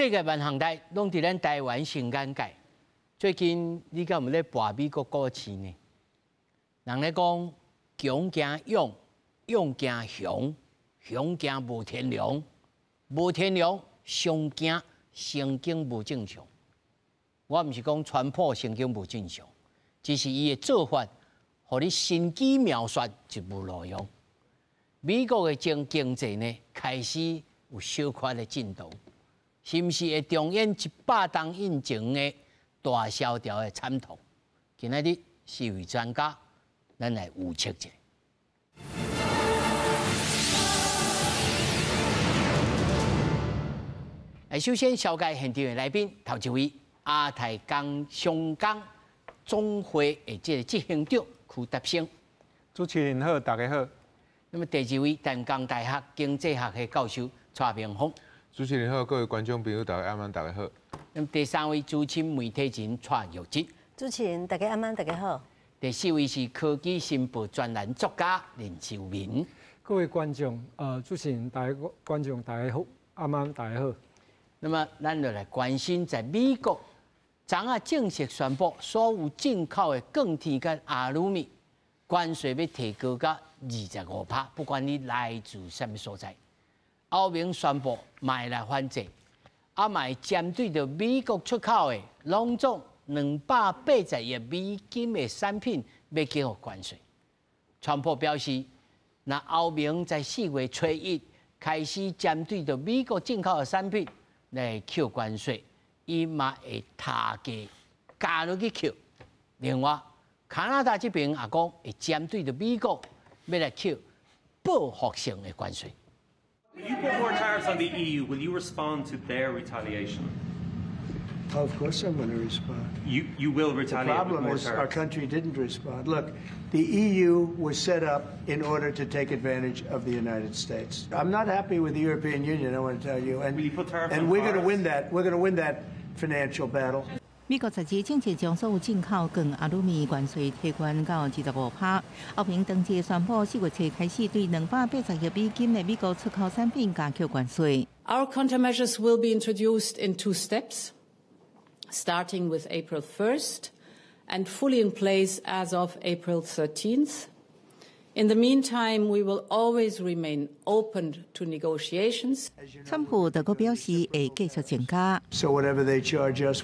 世界萬項代攏佇咱台灣生眼界。最近你敢有咧跋美國股市呢？人咧講強驚勇，勇驚熊，熊驚無天良，無天良上驚神經無正常。我毋是講川普神經無正常，只是伊的做法，予你神機妙算就無路用。美國的經濟呢，開始有小可的震動，是毋是會重演100冬以前的大蕭條的慘痛？今仔日四位專家，咱來預測一下。來，首先紹介現場的來賓，頭一位亞太工商工總會的這個執行長區達生。主持人好，大家好。那麼第二位，淡江大學經濟學系教授蔡明芳。主持人好，各位觀眾朋友大家晚安，大家好。那麼第三位資深媒體人蔡玉芝。主持人大家晚安，大家好。第四位是科技新報專欄作家林秋明。各位觀眾，主持人大家觀眾大家好，晚安，大家好。那麼咱就來關心，在美國，昨仔正式宣布，所有進口的鋼鐵佮阿魯米關稅欲提高到25%，不管你來自啥物所在。歐盟宣布嘛會來反制，啊嘛會針對著美國出口的，攏總280億美金的產品，欲加予關稅。川普表示，若歐盟在4月初1開始針對著美國進口的產品來扣關稅，伊嘛會提價加落去扣。另外，加拿大這邊也講會針對著美國欲來扣報復性的關稅。 You put more tariffs on the EU, will you respond to their retaliation? Of course I'm going to respond. You will retaliate The problem with more is our tariffs? country didn't respond. Look, the EU was set up in order to take advantage of the United States. I'm not happy with the European Union, I want to tell you. And Will you put tariffs and on we're going to cars? win that. We're going to win that financial battle. 美國十二正式將所有進口鋼阿魯米關稅提懸到25%。歐盟當日宣布，4月初開始對280億美金的美國出口產品加扣關稅。 Our countermeasures will be introduced in two steps, starting with April 1st and fully in place as of April 13th. In the meantime, we will always remain open to negotiations. 川普就閣表示會繼續增加。 So whatever they charge us,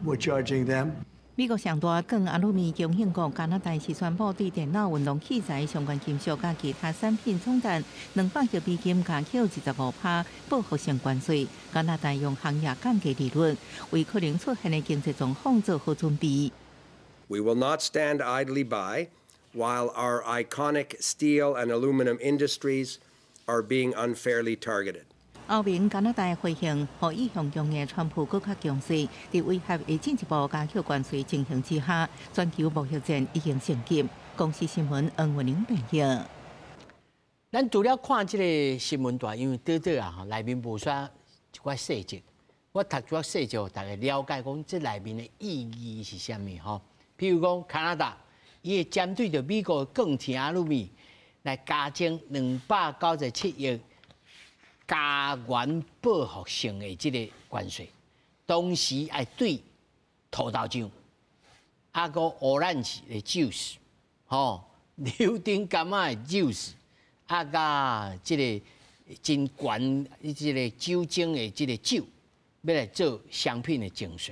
we're charging them. 美國上大鋼阿魯米供應國加拿大是宣布對電腦、運動器材相關金屬佮其他產品總值200億美金加扣25%報復性關稅。加拿大用行業降低利潤，為可能出現的經濟狀況做好準備。 We will not stand idly by while our iconic steel and aluminum industries are being unfairly targeted. 歐盟加拿大回應，予一向強硬川普閣較強勢，佇威脅會進一步加扣關稅情形之下，全球貿易戰已經升級。公視新聞黃文玲編譯。咱除了看這個新聞台，因為短短啊，內面無啥一寡細節，我讀一寡細節，予大家了解講這內面的意義是啥物吼。譬如講加拿大，伊會針對著美國鋼鐵阿魯米來加徵297億加元報復性的這個關稅，同時愛對土豆醬，啊閣 orange 的 juice，吼，柳丁柑仔的 juice，啊佮這個真懸這個酒精的這個酒，欲來做商品的徵稅。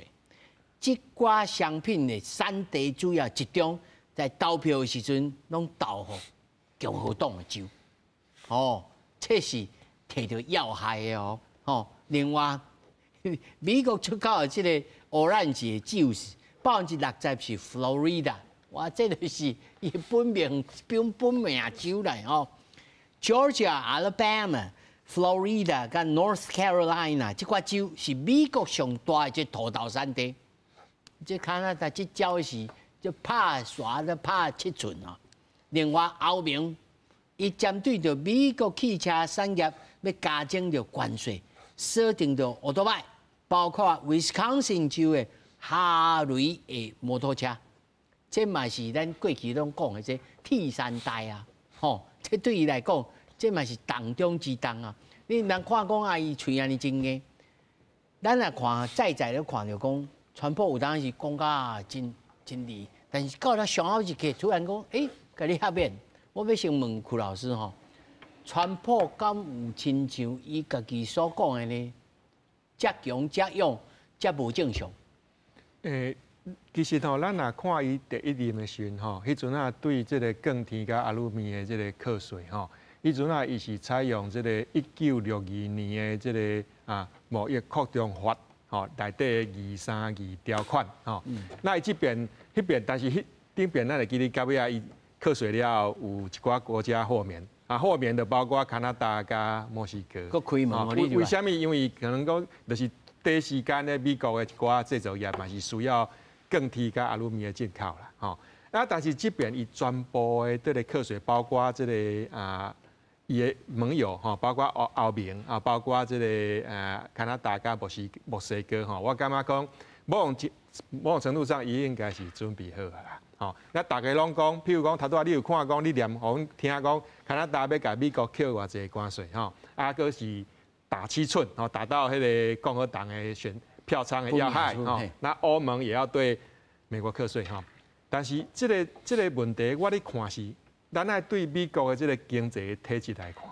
這寡商品的產地主要集中在投票的時陣，攏投予共和黨的州，哦，這是提著要害的哦，吼。另外，美國出口的這個 orange 的 juice，60%是 Florida，哇，這就是伊本命州來吼。Georgia、Alabama、Florida 佮 North Carolina 這寡州是美國上大的這土豆產地。這加拿大這招是就拍沙咧拍7寸哦。另外，歐盟伊針對著美國汽車產業欲加徵著關稅，鎖定著歐多拜，包括威斯康星州的哈雷的摩托車，這嘛是咱過去攏講的這鐵三代啊，吼，這對伊來講，這嘛是重中之重啊。你毋通看講啊，伊喙按呢真硬，咱來看在在咧看著講，川普有當時講甲真真厲，但是到了上後一刻，突然講，欸，共你合免。我欲先問許老師吼，川普敢有親像伊家己所講的呢？遮強遮勇遮無正常？其實吼，咱若看伊第一任的時陣吼，彼陣啊對這个鋼鐵佮阿魯米的這个課稅吼，彼陣啊伊是採用這个1962年的這个貿易擴張法吼內底的232條款吼。那伊這邊彼邊，但是彼頂邊咱會記得到尾仔伊課稅了後，有一寡國家豁免啊，豁免的包括加拿大佮墨西哥。閣開門。為啥物？因為可能講就是短時間咧，美國的一寡製造業嘛是需要鋼鐵佮阿魯米的進口啦，吼。啊，但是這邊伊全部的這个課稅，包括這个伊的盟友吼，包括歐歐盟啊，包括這个加拿大佮墨西哥吼，我感覺講某種程度上，伊應該是準備好啊啦。吼，那大家攏講，譬如講，頭拄仔你有看講，你連予阮聽講，加拿大欲共美國扣偌濟關稅吼，啊，閣是打7寸，吼，打到彼个共和黨的選票倉的要害吼。那歐盟也要對美國課稅吼，但是這个問題，我咧看是，咱愛對美國的這个經濟體質來看，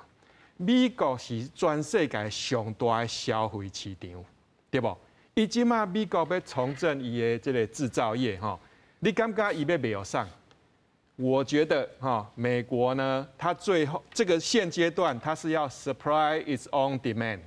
美國是全世界上大的消費市場，對無？伊這馬美國欲重振伊的這个製造業吼。你感覺伊欲賣予啥？我覺得哈，美國呢，它最後這個現階段，它是要 supply its own demand，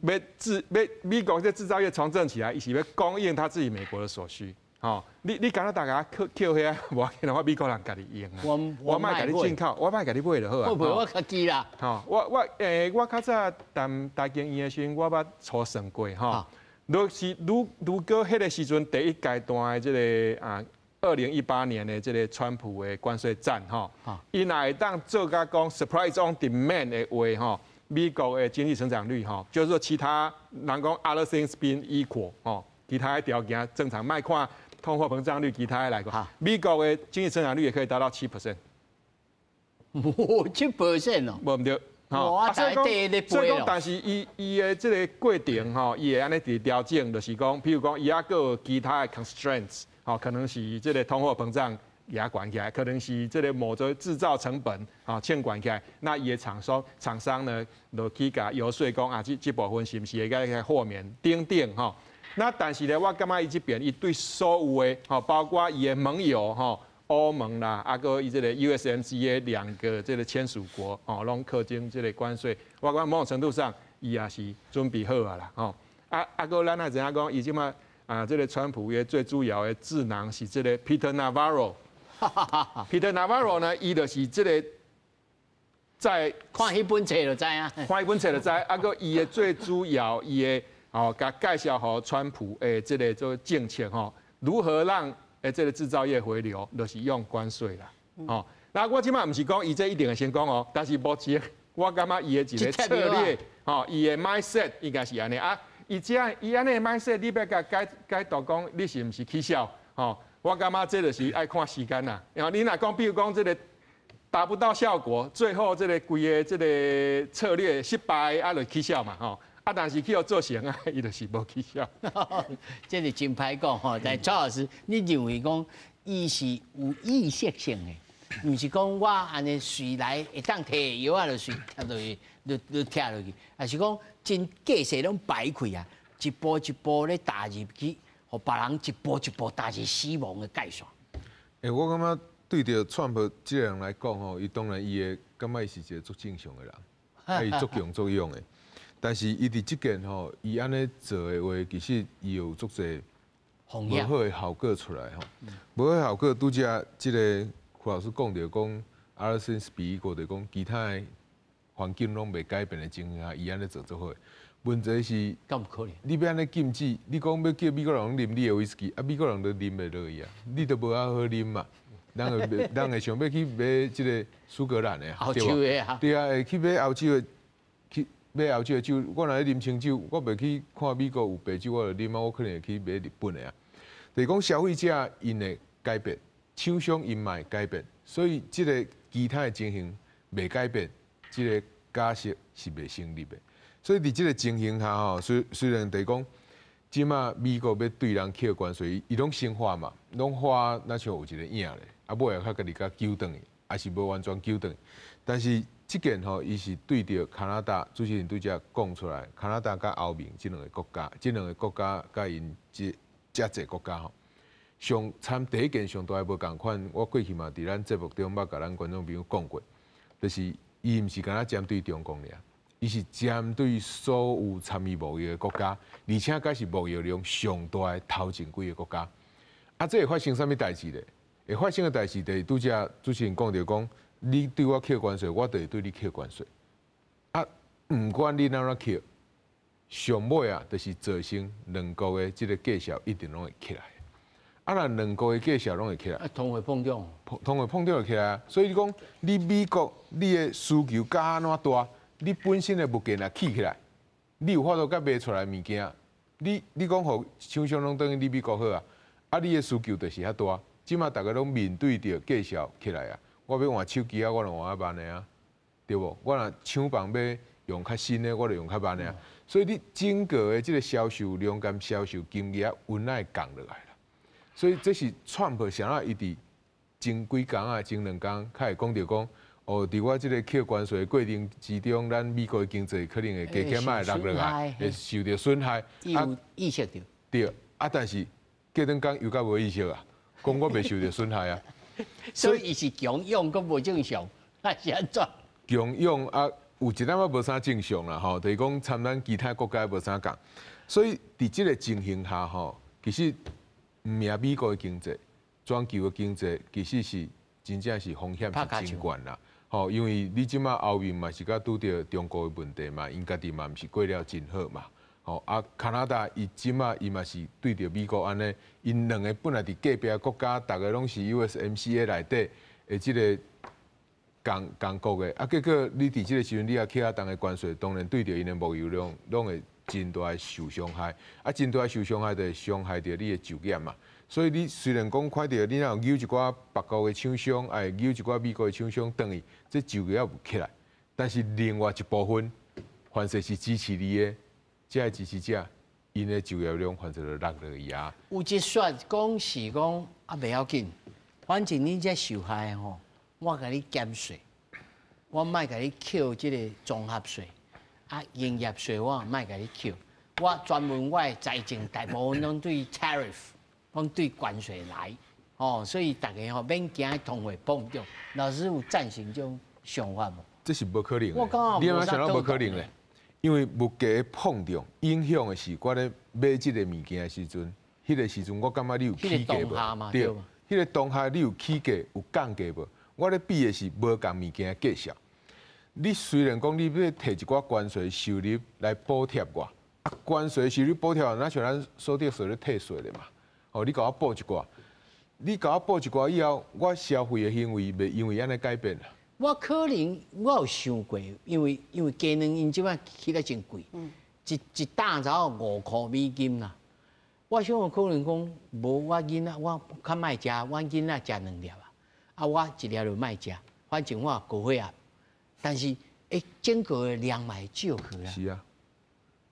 欲製欲美國這製造業重振起來，伊是欲供應他自己美國的所需。吼，你敢若大家扣扣遐，無要緊，我美國人家己用啊。我莫共你進口，我莫共你買就好啊。我我家己啦。吼，我較早談台經院的時陣，我捌粗算過吼。若是如果彼个時陣第一階段的這个2018年的這个川普的關稅戰吼，伊若會當做甲講 supply its own demand 的話吼，美國的經濟成長率吼，就是說其他人講 other things being equal 吼，其他的條件正常，莫看通貨膨脹率，其他的來講，美國的經濟成長率也可以達到7%。哇，7% 哦？無毋對。哇，所以講，所以講，但是伊的這个過程吼，伊會按呢佇調整，就是講，譬如講，伊猶閣有其他的 constraints，吼，可能是這个通貨膨脹也懸起來，可能是這个某個製造成本啊欠懸起來，那伊的廠商呢，就去共遊說講啊，這部分是毋是會共豁免等等吼。那但是呢，我感覺伊這邊伊對所有的吼，包括伊的盟友吼，歐盟啦，啊，閣伊這个 USMCA 兩個這个簽署國哦，攏課徵這个關稅，我感覺某種程度上，伊也是準備好啊啦，吼。啊，閣咱也知影講，伊這馬啊，這个川普的最主要的智囊是這个 Peter Navarro。Peter Navarro 呢，伊就是這个在看彼本冊就知影，看彼本冊就知，啊，閣伊的最主要伊的哦，共介紹予川普的這个做政策吼，如何讓這个製造業回流，就是用關稅啦，哦，那我這馬毋是講伊這一定會成功哦，但是目前我感覺伊的一个策略，吼，伊的 mindset 應該是按呢啊，伊這伊按呢 mindset，你欲共解解讀講你是毋是起痟？吼，我感覺這就是愛看時間啦。然後你若講，比如講這个達不到效果，最後這个規个這个策略失敗，啊，就起痟嘛，吼。啊，但是去予做成啊，伊就是無起痟。這是真歹講吼。但蔡老師，你認為講伊是有意識性的，毋是講我按呢隨來會當提藥仔就隨貼落去，就拆落去，抑是講真計勢攏擺開啊，一步一步咧踏入去，予別人一步一步踏入死亡的界線。我感覺對著川普這个人來講吼，伊當然伊會感覺伊是一个足正常的人，啊，伊足強足勇的。但是伊佇這件吼，伊按呢做的話，其實伊有足濟無好的效果出來吼。無好的效果，拄才這个許老師講著講，other things being equal 就講其他的環境攏袂改變的情形下，伊按呢做足好。問題是，敢有可能？你欲按呢禁止，你講欲叫美國人啉你的威士忌，啊，美國人都啉袂落去啊，你都無愛好啉嘛。人會想欲去買這个蘇格蘭的，歐洲的啊。對啊，會去買歐洲的，去買歐洲的酒。我若咧啉清酒，我袂去看美國有白酒，我就啉啊，我可能會去買日本的啊。就是講消費者𪜶會改變，廠商𪜶嘛會改變，所以這个其他的情形袂改變，這个假設是袂成立的。所以佇這个情形下吼，雖然就是講，這馬美國欲對人課關稅，伊攏先發嘛，攏發若像有一个影咧，啊尾仔較家己共糾轉去，抑是無完全糾轉。但是這件吼，伊是對著加拿大，主持人拄才講出來，加拿大佮歐盟這兩个國家，這兩个國家佮𪜶這遮濟國家吼，上參第一件上大的無仝款，我過去嘛佇咱節目中捌共咱觀眾朋友講過，就是伊毋是干焦針對中共爾，伊是針對所有參與貿易的國家，而且閣是貿易量上大的頭前幾个國家。啊，這會發生啥物代誌咧？會發生的代誌就是拄才主持人講著講，你對我課關稅，我就會對你課關稅。啊，毋管你按怎課，上尾啊，就是造成兩國的這个價數一定攏會起來。啊，若兩國的價數攏會起來，啊，通貨膨脹，通貨膨脹會起來啊。所以你講，你美國你的需求佮按怎大，你本身的物價若起起來，你有法度佮賣出來物件，你講予廠商攏轉去你美國好啊，啊，你的需求就是遐大。這馬逐家攏面對著價數起來啊，我欲換手機啊，我就換較慢的啊，對無？我若廠房欲用較新的，我就用較慢的啊。所以你整個的這个銷售量佮銷售金額，穩會降落來啦。所以這是川普啥啊？伊佇前幾工啊，前兩工較會講著講，哦，佇我這个課關稅的過程之中，咱美國的經濟可能會加減仔會落落來，會受著損害。有意識著。對，啊，但是過兩工又閣無意識啊，講我袂受著損害啊。所以伊是強勇，閣無正常，啊是按怎？強勇啊，有一點仔無啥正常啦，吼，就是講參咱其他國家無啥仝。所以佇這个情形下，吼，其實毋止美國的經濟，全球的經濟其實是真正是風險是真懸啦。吼，因為你這馬歐盟嘛是閣拄著中國的問題嘛，𪜶家己嘛毋是過了真好嘛。吼啊，加拿大伊這馬伊嘛是對著美國按呢，𪜶兩个本來佇隔壁國家，逐个攏是 USMCA 內底的這个仝仝國的，啊，結果你佇這个時陣你也課遐重的關稅，當然對著𪜶的貿易量攏會真大的受傷害，啊，真大的受傷害就會傷害著你的就業嘛。所以你雖然講看著你若有誘一寡別國的廠商，會誘一寡美國的廠商轉去，這就業猶有起來，但是另外一部分，凡勢是支持你的，這个支持者，𪜶的就業量反正就落落去啊。有一說講是講啊，袂要緊，反正恁這受害吼，我共你減稅，我莫共你扣這个綜合稅，啊，營業稅我莫共你扣，我專門我的財政大部分攏對 tariff，攏對關稅來，哦，所以逐家吼免驚通貨膨脹。老師有贊成這種想法無？這是無可能的。我感覺你按怎想到無可能咧？因為物價膨脹影響的是我咧買這个物件的時陣，彼个時陣我感覺你有起價無？對，彼个當下你有起價有降價無？我咧比的是無仝物件的價數。你雖然講你欲提一寡關稅收入來補貼我，啊，關稅收入補貼，若像咱所得稅咧退稅咧嘛。哦，你共我補一寡，你共我補一寡以後，我消費的行為袂因為按呢改變啦。我可能我有想過，因為雞卵𪜶這擺起得真貴，一擔才5塊美金啦。我想有可能講，無我囡仔，我較莫食，阮囡仔食兩粒啊，啊我一粒就莫食，反正我高血壓。但是，整個的量嘛會少去啊。是啊。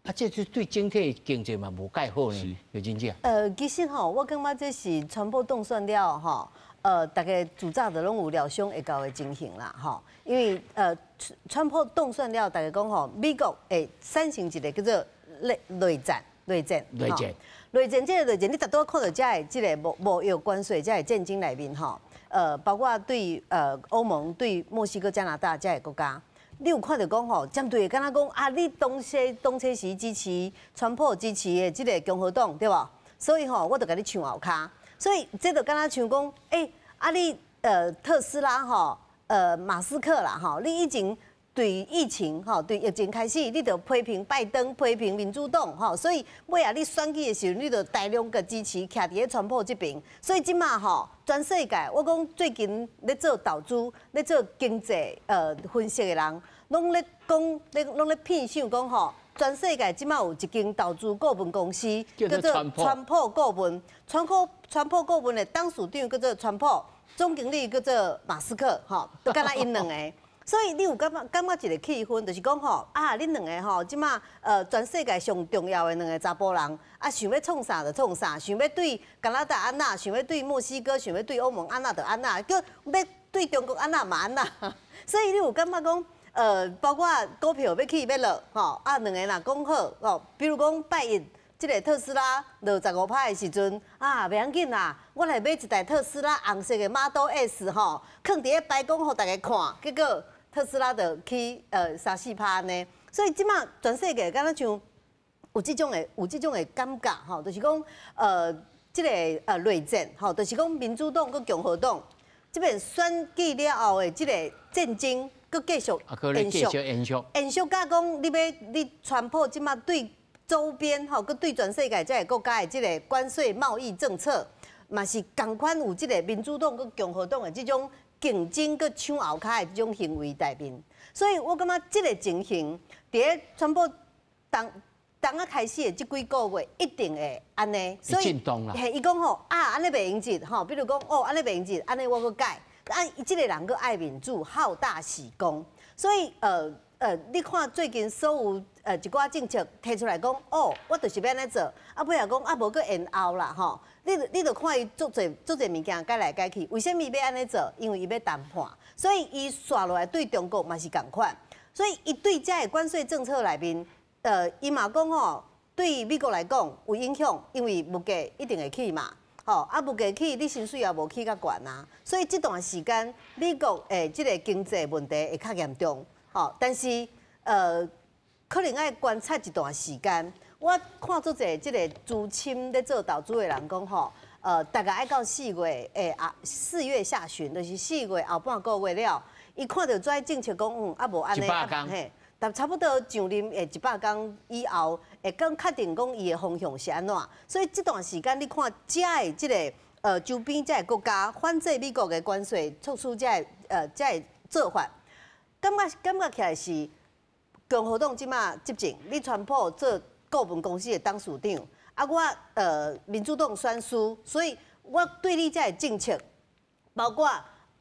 啊，這就對整體經濟嘛無蓋好呢，就真正。其實吼，我感覺這是川普當選了吼，逐家自早就攏有料想會到的情形啦，吼。因為川普當選了，逐家講吼，美國會產生一个叫做內戰、內戰、內戰、內戰。這个內戰，你逐拄看著遮的這个貿易關稅遮的戰爭內面吼，包括對歐盟、對墨西哥、加拿大遮的國家。你有看著講吼，針對敢若講啊，你當初時支持川普支持的這个共和黨對無？所以吼，我就共你搶後跤。所以這就敢若像講，欸，啊你特斯拉吼，馬斯克啦吼，你以前對疫情吼，對疫情開始，你就批評拜登，批評民主黨吼，所以尾仔你選舉的時陣，你就大量个支持徛佇咧川普這邊。所以這馬吼，全世界我講最近咧做投資、咧做經濟分析的人，攏咧講，咧攏咧片想講吼，全世界這馬有一間投資顧問公司叫做川普顧問，川普顧問的董事長叫做川普，總經理叫做馬斯克，吼，都敢若𪜶兩个。所以你有感覺一個氣氛，就是講吼啊，恁兩个吼，這馬全世界上重要的兩个查埔人啊，想欲創啥就創啥，想欲對加拿大按怎，想欲對墨西哥，想欲對歐盟按怎就按怎，閣欲對中國按怎嘛按怎。所以你有感覺講，包括股票欲起欲落，吼啊，兩个若講好，吼，比如講拜一，這个特斯拉落15趴的時陣，啊，袂要緊啦，我來買一台特斯拉紅色的 Model S 吼，囥佇咧白宮予大家看，結果特斯拉就起三四趴呢。所以這馬全世界敢若像有這種的感覺吼，就是講這个內戰吼，就是講民主黨佮共和黨這邊選舉了後的這个戰爭，閣繼續延續延續延續甲講你欲你川普這馬對周邊吼，閣對全世界這个國家的這个關稅貿易政策，嘛是仝款有這个民主黨佮共和黨的這種競爭閣搶後跤的這種行為內面，所以我感覺這个情形，佇咧川普當當仔開始的這幾個月一定會按呢，所以嘿，伊講吼啊，按呢袂用得吼，比如講哦，按呢袂用得，按呢我閣改，啊，這个人閣愛面子，好大喜功，所以你看最近所有一寡政策提出來講，哦，我就是欲按呢做，啊，尾仔講啊，無閣延後啦，吼，你著看伊足濟足濟物件改來改去，為啥物欲按呢做？因為伊欲談判，所以伊紲落來對中國嘛是仝款，所以伊對這个關稅政策內面，伊嘛講吼，對美國來講有影響，因為物價一定會起嘛，吼，啊，物價起，你薪水也無起較懸啊，所以這段時間美國的這个經濟問題會較嚴重。吼，但是可能愛觀察一段時間。我看足濟這个資深咧做投資的人講吼，大概愛到四月的啊，4月下旬，就是4月後半個月了，伊看著這政策講，啊無按呢，嘿，但差不多上任的100工以後，會更確定講伊的方向是按怎。所以這段時間你看遮的這个周邊遮个國家反制美國的關稅措施，遮个做法。感覺起來是共和黨這馬執政，你川普做顧問公司的董事長，啊，我民主黨選輸，所以我對你這个政策，包括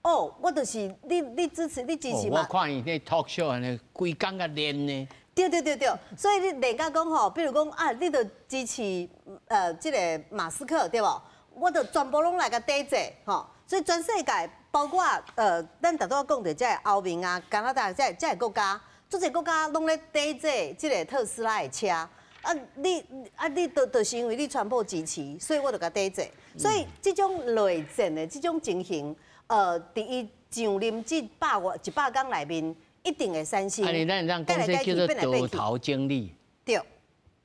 哦，我就是你支持嘛。我看伊那 talk show 按呢，規工共練呢。對對對對，所以你練甲講吼，比如講啊，你著支持這个馬斯克對無？我著全部攏來共抵制吼，所以全世界。包括咱拄仔講著這个歐盟啊、加拿大這个國家，足濟國家攏咧抵制這个特斯拉的車。啊，你就是因為你川普支持，所以我就共抵制。所以這種內戰的這種情形，佇伊上任這100工內面，一定會產生。啊，你咱讓講這叫做多頭整理。對。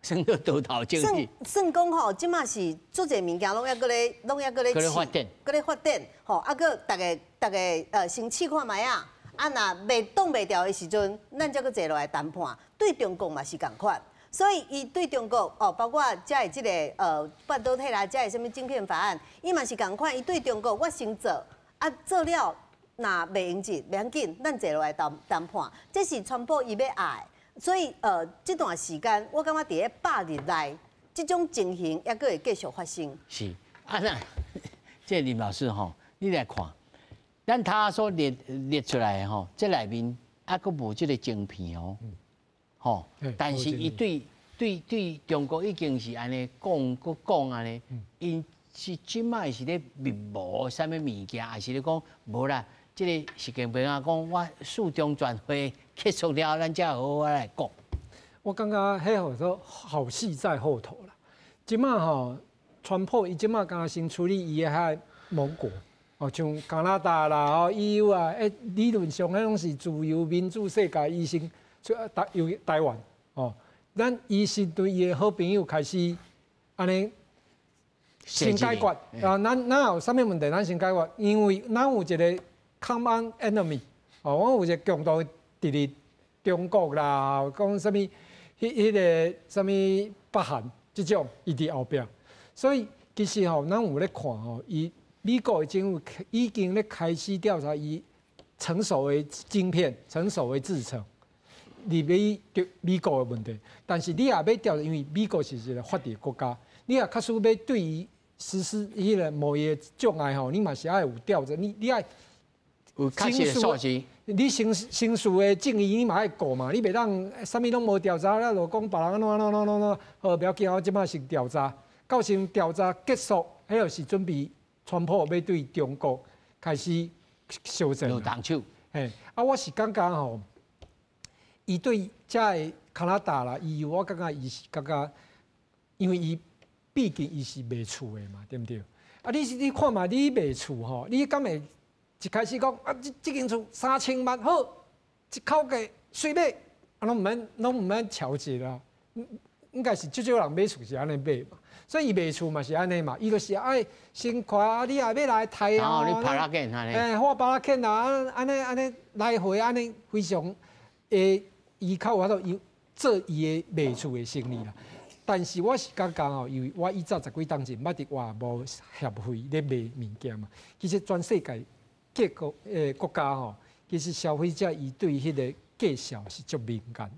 算做多頭整理。算講吼，這馬是足濟物件攏猶閣咧，攏猶閣咧試，發展，閣咧發展，吼，啊，閣逐个逐个先試看覓仔，啊，若袂擋袂牢的時陣，咱才閣坐落來談判。對中國嘛是仝款，所以伊對中國哦，包括遮的這个半導體啦，遮的啥物晶片法案，伊嘛是仝款。伊對中國，我先做，啊，做了若袂用得，袂要緊，咱坐落來談判。這是川普伊欲愛。所以，這段時間我感覺佇咧100日內，這種情形猶閣會繼續發生。是啊，那這林老師吼，你來看，咱他所列出來的吼，這內面猶閣無這个晶片哦，吼，但是伊對中國已經是按呢講閣講按呢，𪜶是這擺是咧密謀啥物物件，還是咧講無啦？這个習近平啊講，我四中全會結束了，咱才好好來講。我感覺彼號說好戲在後頭啦。這馬吼，川普伊這馬敢若先處理伊的彼盟國，哦，像加拿大啦、哦 EU 啊，理論上彼攏是自由民主世界，伊先出台有台灣哦，咱伊是對伊的好朋友開始按呢先解決啊，咱有啥物問題，咱先解決，因為咱有一个 common enemy，哦，我有一个共同敵人，中國啦，講啥物，彼个啥物北韓這種，伊佇後壁，所以其實吼，咱有咧看吼，伊美國的政府已經咧開始調查伊成熟的晶片、成熟的製程，入去對美國的問題。但是你若欲調查，因為美國是一个法治國家，你若確實欲對伊實施彼个貿易障礙吼，你嘛是愛有調查，你愛。有確實數字。你程序的正義你嘛愛顧嘛，你袂當啥物攏無調查，了就講別人按怎按怎按怎按怎，好，不要緊，我這擺先調查，到時調查結束，彼個是準備川普欲對中國開始修正。有動手。嘿，啊，我是感覺吼，伊對遮个加拿大啦，伊我感覺伊是感覺，因為伊畢竟伊是賣厝的嘛，對毋對？啊，你你看嘛，你賣厝吼，你敢會一開始講啊，這這間厝3000萬好，一口價隨買，啊，攏毋免攏毋免調節啦。應該是足少人買厝是按呢買嘛，所以伊賣厝嘛是按呢嘛，伊就是愛先看啊，你若欲來刣啊，你拍拉緊按呢？欸，我拍拉緊啊，按呢按呢來回按呢非常會，伊較有法度伊做伊的賣厝的生意啦。但是我是感覺吼，因為我以早十幾冬前捌佇外貿協會咧賣物件嘛，其實全世界各國國家吼，其實消費者伊對彼個價數是足敏感的，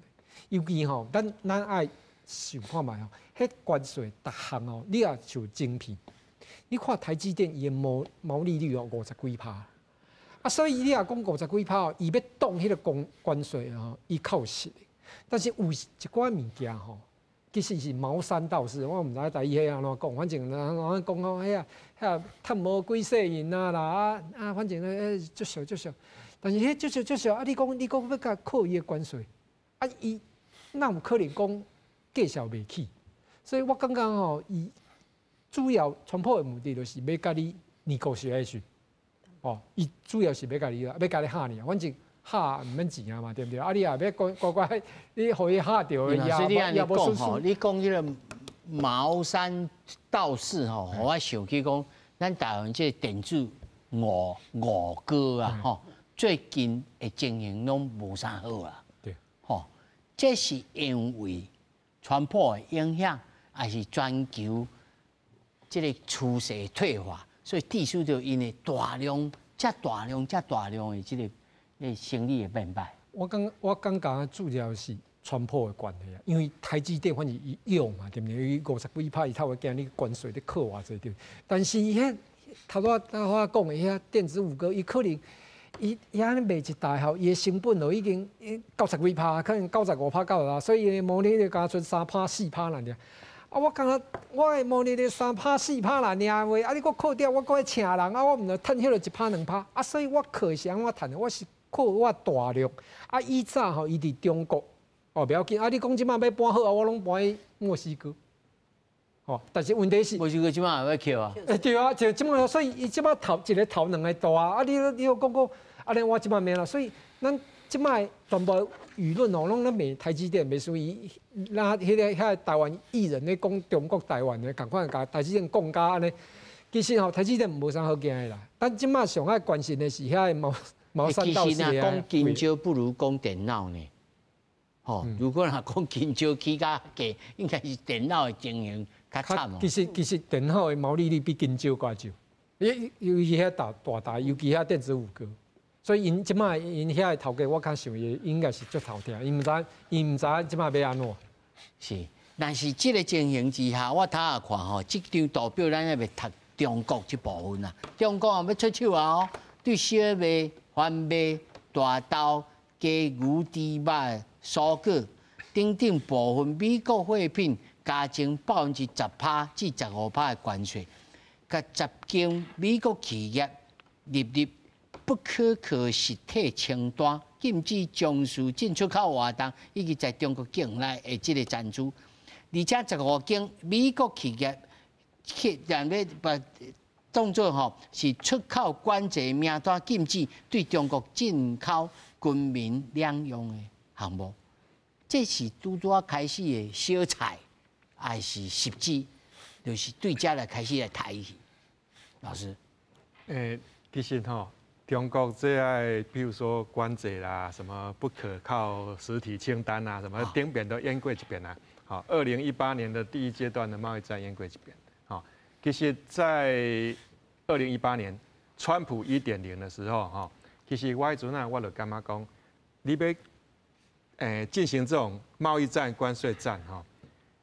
尤其吼，咱咱愛想看覓吼，彼關稅逐項哦，你若像晶片，你看台積電伊的毛利率哦五十幾趴，啊，所以你若講五十幾趴哦，伊欲擋彼個關稅吼，伊較有實力。但是有一寡物件吼，其實是毛三到四，我毋知台語彼按怎講，反正人講講彼個彼趁無幾世銀啊啦啊啊，反正咧足俗足俗。但是彼足俗足俗啊！你講你講欲共課伊的關稅，啊伊哪有可能講價數袂起？所以我感覺吼，伊主要川普的目的就是欲共你 negotiation，哦，伊主要是欲共你欲共你嚇你，反正嚇毋免錢啊嘛，對毋對？啊，你若欲乖乖乖，你予伊嚇著，也也無損失。你講彼個毛三到四吼，我想起講，咱台灣這個電子五哥啊，吼，最近的情形攏無啥好啊。吼，這是因為川普的影響，還是全球這個趨勢退化，所以致使著𪜶的大量、遮大量、遮大量的這個生意會變歹。我感覺主要是川普的關係啊，因為台積電反正伊用嘛，對毋對？伊五十幾趴，伊頭會驚你關稅咧課偌濟對。但是伊彼頭拄仔我講的遐電子五哥，伊可能伊按呢賣一台吼，伊的成本就已經九十幾趴，可能95趴到啦，所以伊的毛利率敢賰3趴4趴爾。啊，我感覺我的毛利率3趴4趴爾話，啊你閣扣掉，我閣愛請人，啊我毋著趁彼個1趴2趴，啊所以我課是按怎趁的？我是靠我大陸。啊以早吼，伊佇中國，哦袂要緊，啊你講這擺欲搬好啊，我攏搬去墨西哥。哦，但是問題是墨西哥這擺也欲扣啊？欸對啊，就這擺，所以伊這擺頭一个頭兩个大啊！啊你你又講講，按呢我這擺免啦，所以咱這擺全部輿論哦，攏咧罵台積電，袂輸伊，那彼個遐個台灣藝人咧講中國台灣的，仝款共台積電講甲按呢。其實吼，台積電無啥好驚的啦。咱這擺上愛關心的是遐個毛毛三到四的。講金蕉不如講電腦呢。吼，如果若講金蕉起較低，應該是電腦的情形較慘哦。其實電腦的毛利率比金蕉較少，尤其遐大大台，尤其遐電子五哥，所以𪜶這擺𪜶遐个頭家，我較想伊應該是足頭痛，伊毋知伊毋知這擺欲按怎。是，但是這個情形之下，我頭仔看吼，這張圖表咱還袂讀中國這部分啊，中國也欲出手啊哦，對小麥、番麥、大豆、雞、牛、豬、肉、蔬果等等部分美國貨品加徵10%至15%的關稅，共10間美國企業納入不可靠實體清單，禁止從事進出口活動，以及在中國境內的這個展出。而且15間美國企業去讓咧把當做吼是出口管制名單，禁止對中國進口軍民兩用的項目。這是拄拄仔開始的小菜，還是實質，就是對這來開始來抬去。老師，其實吼，中國這個，比如說關稅啦，什麼不可靠實體清單啊，什麼頂遍都演過一遍啊。好，2018年的第一階段的貿易戰演過一遍。好，其實，在二零一八年川普1.0的時候，哈，其實我彼陣啊，我就感覺講，你欲進行這種貿易戰、關稅戰，哈，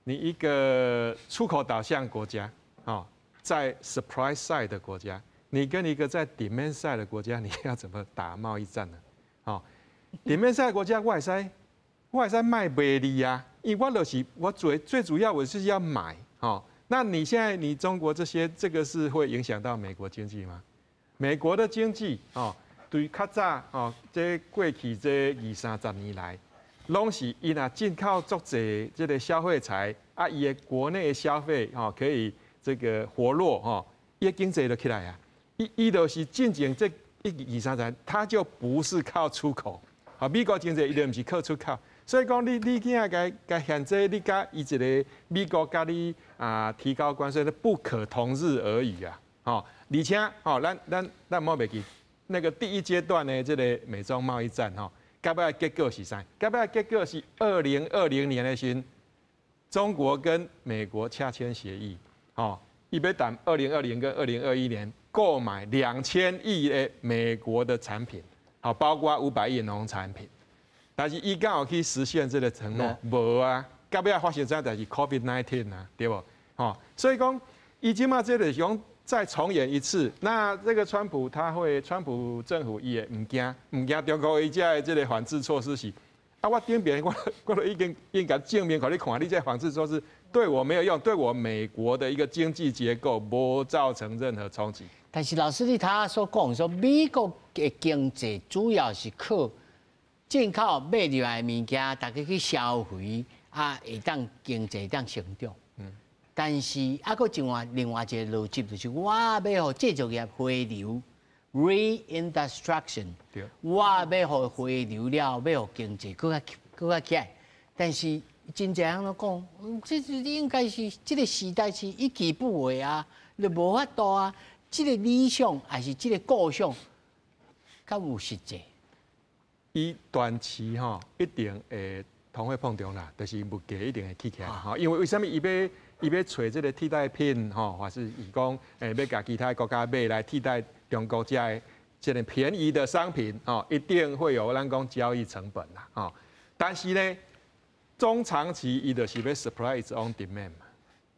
你一個出口導向國家，哈，在 supply side 的國家，你跟一个在 demand side 的国家，你要怎麼打貿易戰呢？哦，demand side 國家我會使賣賣你啊，因為我就是我最最主要我是要買，哦，那你現在你中國這些，這個是會影響到美國經濟嗎？美國的經濟，哦，對較早，哦，這過去這二三十年來，攏是伊若進口足濟這個消費財，啊，伊的國內消費，哦，可以這個活絡，吼，伊的經濟就起來啊。伊就是進前這一二三十年，它就不是靠出口，好，美國經濟伊就毋是靠出口，所以講你囝共共限制你佮伊一個美國佮你啊提高關稅，不可同日而語啊，吼，而且吼，咱莫袂記那個第一階段的這個美中貿易戰吼，到尾結果是啥？到尾結果是2020年的時，中國跟美國洽簽協議，吼，伊欲談2020跟2021年購買2000億的美國的產品，好，包括500億農產品，但是伊敢有去實現這個承諾？無啊，到尾發生啥代誌 COVID-19 啊，對無？吼，所以講，伊這馬這個是講再重演一次。那這個川普他會，川普政府伊會毋驚，毋驚中國伊遮的這個反制措施是，啊，我頂邊我都已經應該證明予你看，你這反制措施對我沒有用，對我美國的一個經濟結構無造成任何衝擊。但是老師你頭所講說，美國的經濟主要是靠進口買入來的物件，大家去消費，啊，會當經濟當成長。但是啊，閣另外一個邏輯就是，我欲予製造業回流（reindustrialization），我欲予回流了，欲予經濟閣較起來。但是真濟人攏講，這是應該是這個時代是一期不會啊，你無法度啊。這個理想還是這個構想，敢有實際？伊短期吼一定會通貨膨脹啦，就是物價一定會起起來吼。因為為啥物伊欲伊欲揣這個替代品吼，還是伊講欲共其他國家買來替代中國遮的這個便宜的商品吼，一定會有咱講交易成本啦吼。但是呢，中長期伊就是欲 supply its own demand 嘛，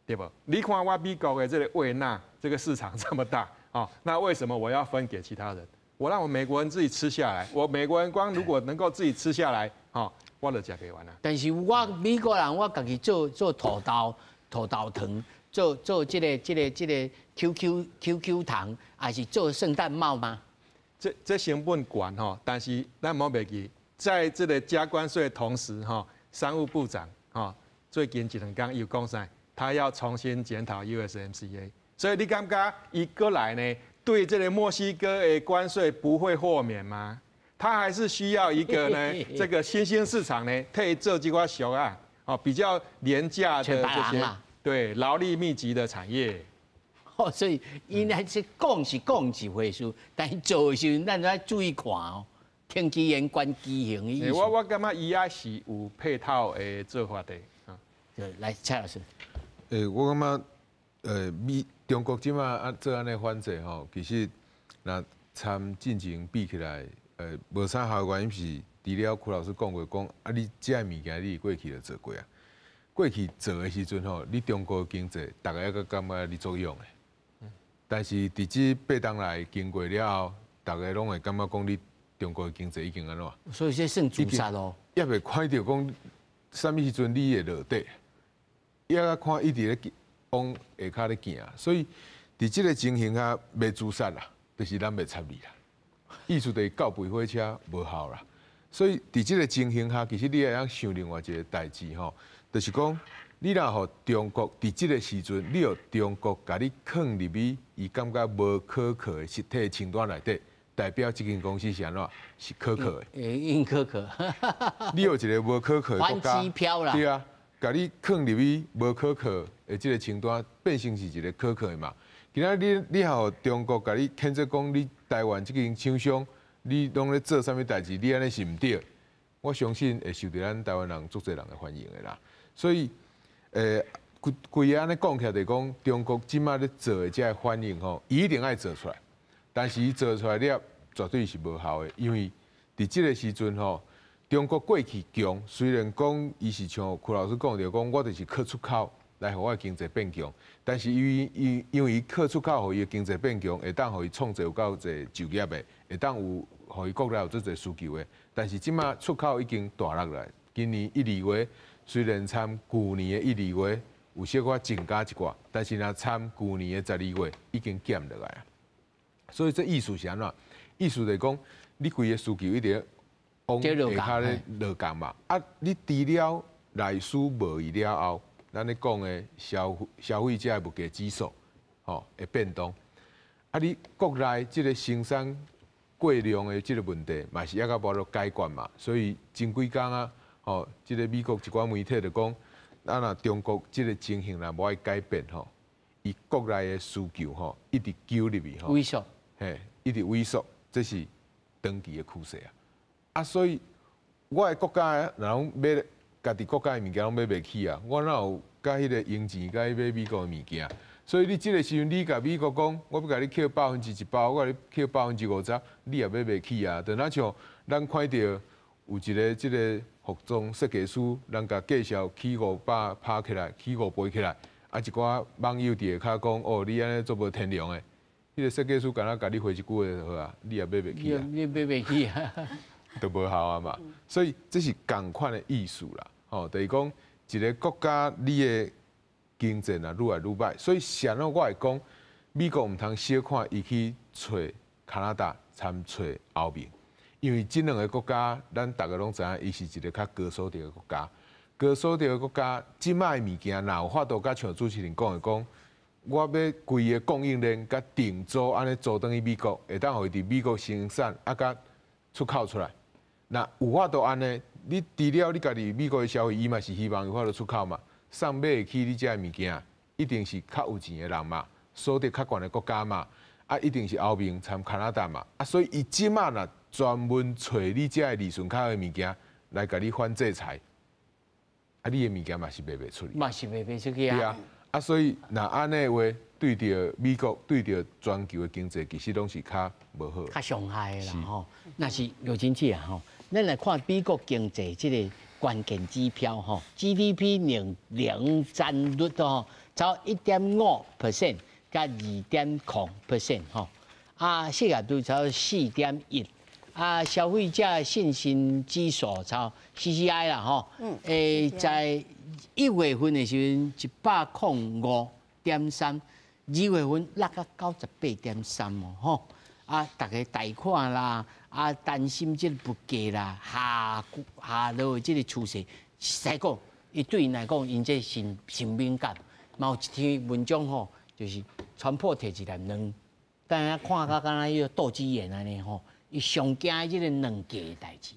對無？你看我美國的這個胃納這個市場這麼大哦，那為什麼我要分給其他人？我讓我美國人自己吃下來。我美國人光如果能夠自己吃下來，吼，我就食袂完啦。但是我美國人，我家己做做土豆、土豆糖，做做這個 QQ 糖，還是做聖誕帽嗎？這成本懸吼，但是咱莫袂記，在這個加關稅的同時，吼，商務部長吼最近一兩工又講啥？他要重新檢討 USMCA，所以你感覺伊過來呢，對這個墨西哥的關稅不會豁免嗎？他還是需要一個呢，這個新興市場呢，替伊做這寡俗啊，哦，比較廉價的這些，對勞力密集的產業。哦，所以𪜶還是講是講一回事，但是做的時陣，咱愛注意看哦，聽其言觀其行的意思。我感覺伊也是有配套的做法的啊。對，來蔡老師。我感覺，美中國這馬啊做按呢反制吼，其實若參進前比起來，無啥效的原因是，除了柯老師講過講，啊，你這个物件你過去就做過啊，過去做的時陣吼，你中國經濟逐家猶閣感覺你作用的，但是佇這8冬來經過了後，逐家攏會感覺講你中國的經濟已經按怎？所以這算自殺咯。猶未看著講，啥物時陣你會落底？猶閣看伊佇咧往下跤咧行，所以佇這個情形下，袂自殺啦，就是咱袂插你啦。意思就是狗吠火車無效啦。所以佇這個情形下，其實你會當想另外一個代誌吼，就是講你若予中國佇這個時陣，你予中國共你囥入去，伊感覺無可靠的實體清單內底，代表這間公司是按怎？是可靠的。應可靠。你有一個無可靠的國家，機票啦。對啊。共你囥入去無可靠的這個清單，變成是一個可靠的嘛？今仔你予中國共你譴責講，你台灣這間廠商，你攏咧做啥物代誌？你按呢是毋對。我相信會受著咱台灣人足濟人的歡迎的啦。所以，規規个按呢講起來，就講中國這馬咧做的這個反應吼，伊一定愛做出來。但是伊做出來了，絕對是無效的，因為佇這個時陣吼，中國過去強，雖然講伊是像柯老師講著講，我就是靠出口，来予我的经济变强。但是因为伊靠出口，予伊的经济变强，会当予伊创造有够济就业的，会当有予伊国内有足济需求的。但是这马出口已经大落来，今年一、二月虽然参旧年的一、二月有小可增加一寡，但是若参旧年的12月已经减落来啊。所以这意思是按怎？意思就是讲，你规个需求一直往下跤咧落降嘛。啊，你除了内需无伊了后，咱咧讲的消费者的物价指数，吼会变动。啊，你国内这个生产过量的这个问题，嘛是犹阁无法度解决嘛。所以前几工啊，吼，这个美国一寡媒体就讲，啊若中国这个情形若无爱改变吼，伊国内的需求吼一直揪入去吼，萎缩，嘿，一直萎缩，这是长期的趋势啊。啊，所以我的国家若拢买家己国家的物件拢买袂起啊，我哪有佮彼个用钱佮买美国的物件？所以你这个时阵，你共美国讲，我欲共你扣1%，我共你扣50%，你也买袂起啊。就若像咱看著有一个这个服装设计师，人共介绍起500趴起来，起5倍起来，啊一寡网友伫下跤讲，哦，你按呢足无天良的。彼个设计师敢若共你回一句话就好啊，你也买袂起啊。你买袂起啊，都无效啊嘛。所以这是仝款的意思啦。吼，就是讲一个国家你的经济若愈来愈䆀，所以啥物我会讲，美国毋通小看伊去揣加拿大参揣欧盟，因为这两个国家，咱逐个拢知影，伊是一个较高所得的国家。高所得的国家，这马的物件若有法度，佮像主持人讲的讲，我欲规个供应链佮定做按呢做转去美国，会当予伊伫美国生产，啊，佮出口出来。若有法度按呢，你除了你家己美国的消费，伊嘛是希望有法度出口嘛。送买会起你遮的物件，一定是较有钱的人嘛，所得较悬的国家嘛，啊，一定是欧盟参加拿大嘛，啊，所以伊这马若专门揣你遮的利润较好的物件来共你反制裁，啊，你的物件嘛是卖袂出去，嘛是卖袂出去啊。对啊，啊，所以若按呢话，对著美国，对著全球的经济，其实拢是较无好，较伤害的啦吼。若是有经济啊吼，咱来看美国经济这个关键指标吼，GDP 年增率吼，走1.5% 佮2.0% 吼，啊，失业率超4.1，啊，消费者信心指数超 CCI 啦吼，在1月份的时阵105.3，2月份落到98.3哦吼，啊，逐家贷款啦，啊，担心这个物价啦下下落的这个趋势，实在讲，伊对𪜶来讲，𪜶这真真敏感。嘛有一篇文章吼，就是川普提一粒卵，但是看甲敢若彼个斗鸡眼按呢吼，伊上惊这个卵价的代志。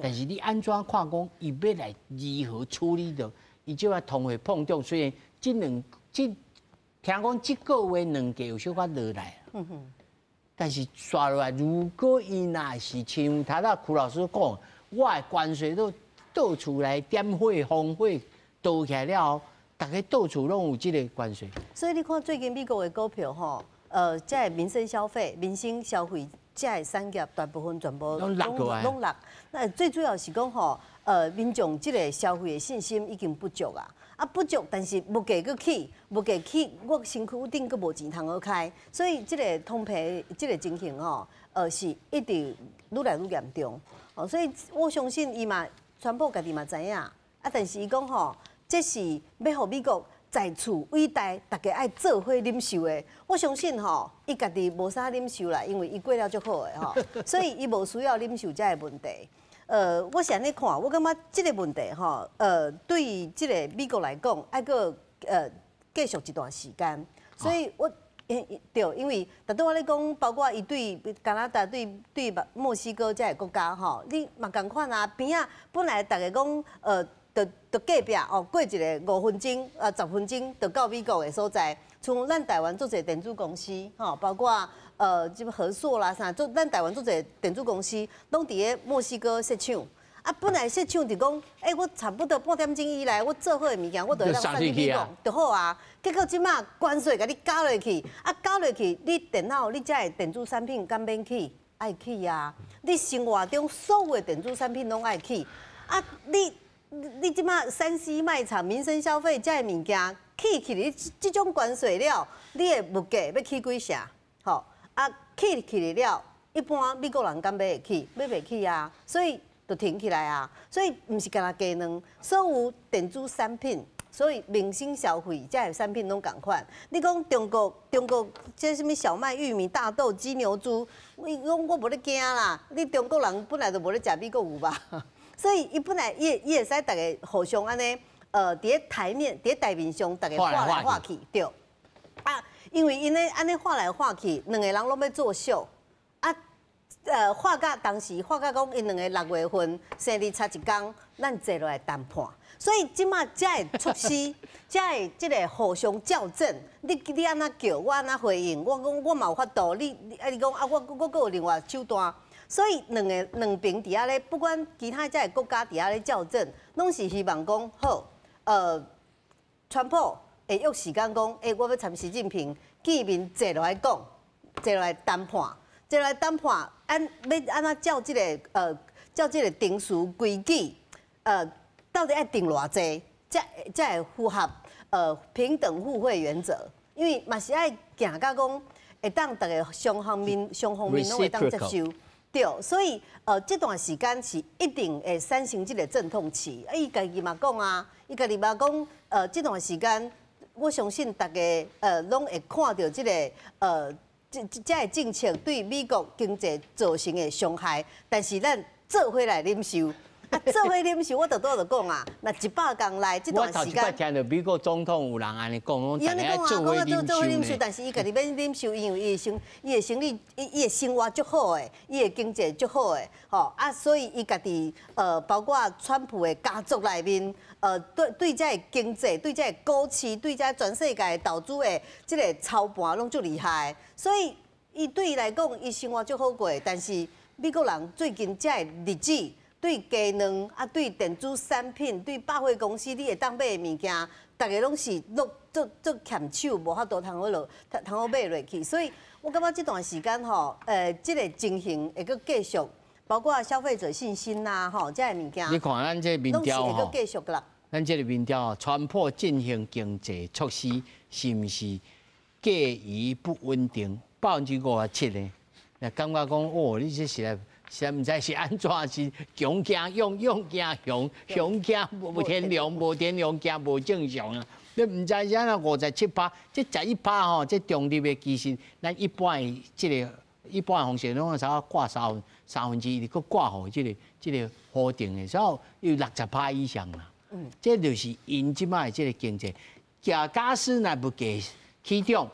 但是你按怎看讲，伊欲来如何处理著？伊这摆通货膨胀，虽然这两这听讲这个月卵价有小可落来，但是煞落来，如果伊若是像头仔柯老师讲，我的关税都倒厝来点火封火倒起来了后，逐家到处拢有这个关税。所以你看最近美国的股票吼，这个民生消费、民生消费这个产业大部分全部拢落过来拢落。那最主要是讲吼，民众这个消费的信心已经不足啊。啊，不足，但是物价阁起，物价起，我身躯顶阁无钱通好开，所以这个通膨这个情形吼，是一直愈来愈严重。哦，所以我相信伊嘛，川普家己嘛知影，啊，但是伊讲吼，这是欲予美国再次伟大，大家爱做伙忍受的。我相信吼，伊家己无啥忍受啦，因为伊过了足好的吼，所以伊无需要忍受这个问题。我是按呢看，我感觉这个问题吼，对这个美国来讲，爱阁继续一段时间。所以我对，因为拄拄我咧讲，包括伊对加拿大、对墨西哥这个国家吼，你嘛仝款啊，边仔本来逐家讲，就就隔壁哦，过一个5分钟啊10分钟就到美国的所在。像咱台湾足济电子公司吼，包括这个和硕啦啥，做咱台湾足济电子公司，拢伫咧墨西哥设厂。啊，本来设厂就讲，欸，我差不多半点钟以内，我做好的物件，我就会当送去美国就好啊。结果这马关税共你加落去，啊加落去，你电脑、你遮的电子产品敢免起？爱起啊！你生活中所有的电子产品拢爱起。啊，你这马3C 卖场、民生消费遮的物件，起起哩這種關稅了，你的物價欲起幾成？吼啊，起起來了，一般美國人敢買會起？買袂起啊，所以就停起來啊。所以毋是干焦雞卵，所有電子產品，所以民生消費這个產品攏仝款。你講中國，中國這啥物小麥、玉米、大豆、雞牛豬，伊講我無咧驚啦。你中國人本來就無咧食美國牛肉，所以伊本來伊會使逐家互相按呢，佇咧台面，佇咧台面上，逐家畫來畫去，對。啊，因為𪜶咧按呢畫來畫去，兩個人攏欲做秀。啊，畫甲當時畫甲講，𪜶兩个6月份生日差一工，咱坐落來談判。所以這馬才會促使，才會這个互相較真。你按怎叫，我按怎回應？我講我嘛有法度，你啊你講啊，我閣有另外手段。所以兩个兩邊佇遐咧，不管其他這个國家佇遐咧較真，攏是希望講好，川普會約時間講，欸，我欲參習近平見面坐落來講，坐落來談判，坐落來談判，按欲按怎照這个程序規矩，到底愛定偌濟，才會符合平等互惠原則？因為嘛是愛行到講會當逐家雙方面攏會當接受，對，所以這段時間是一定會產生這个陣痛期。啊，伊家己嘛講啊，伊家己嘛講，這段時間我相信逐家攏會看著這个這個政策對美國經濟造成的傷害，但是咱做伙來忍受。啊，做伙忍受，我拄仔就講啊，若100工內這段時間，我頭一擺聽著美國總統有人按呢講，伊按呢講啊，講啊做伙忍受，但是伊家己免忍受，因為伊的生意，伊的生活足好的，伊的經濟足好的，吼啊，所以伊家己包括川普的家族內面，對這个經濟、對這个股市、對這全世界投資的這个操盤攏足厲害，所以伊對伊來講，伊生活足好過，但是美國人最近這个日子，對雞卵啊，對電子產品，對百貨公司，你會當買的物件，逐家攏是攏足足欠手，無法度通好落，通好買落去。所以我感覺這段時間吼，這个情形會閣繼續，包括消費者信心呐，吼，這个物件。你看咱這民調吼，繼續啦。咱這个民調，川普進行經濟措施是毋是過於不穩定？57%呢？那感覺講，哦，你這是來。實在毋知是按怎，是強驚勇，勇驚熊，熊驚無天良，無天良驚無正常啊！你毋知是按怎57%，這11%吼，這中立的其實咱一般的這个一般的方式，攏差不多掛1/3，閣掛予這个否定的，所以有60%以上啦。這就是𪜶這擺的這个經濟。假假使若物價起漲，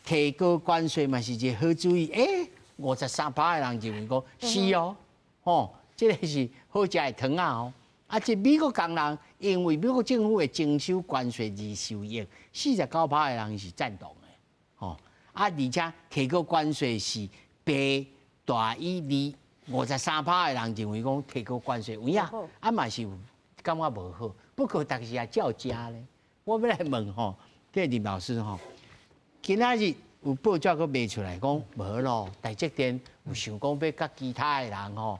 提高關稅嘛是一个好主意。欸，53%的人認為講是哦，吼，這个是好食的糖仔哦。啊，這美國工人因為美國政府的徵收關稅而受益，49%的人是贊同的，吼。啊，而且提高關稅是弊大於利，53%的人認為講提高關稅有影，啊嘛是感覺無好。不過，但是也照食咧。我欲來問吼，這個林老師吼，今仔日有報紙閣賣出來講無咯，台積電有想講欲佮其他的人吼，